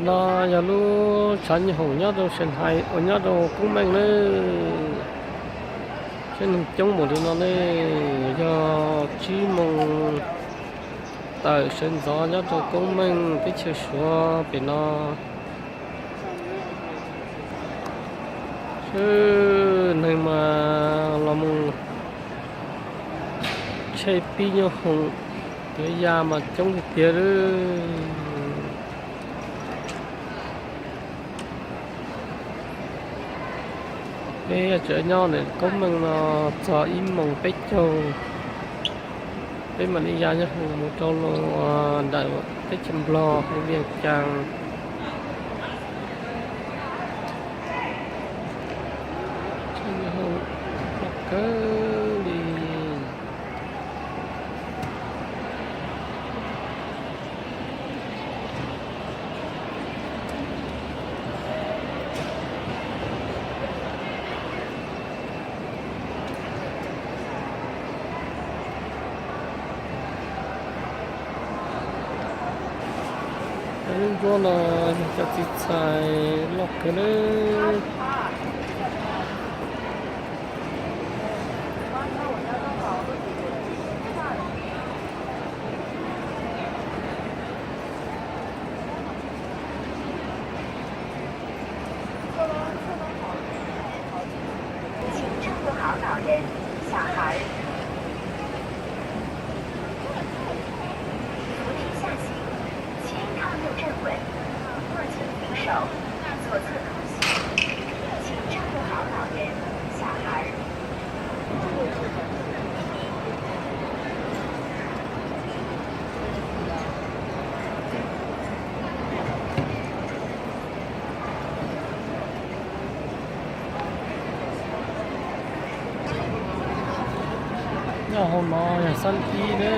No yog lub tshav nyooj hoom nyob rau Shanghai uas nyob rau Koob Meej nawb. Saib neeg coob npaum li no ne, yog tsib moos tawm sawv ntxov nyob rau Koob Meej teb chaws Suav pem no. Neeg mas los mus tshaib pib nyooj hoom, yuav ya mas coob tiag tiag lawm. Peb tseem nyob ntawm Koob Meej no txog ib moos peb caug, peb mam li ya nyooj hoom mus rau ntawm teb chaws Nplog hauv Vias Cas. Kawg li. Lub nruab no yog cov txiv txhais loj kawg nawb. Nyob hauv no yog xab ib ne.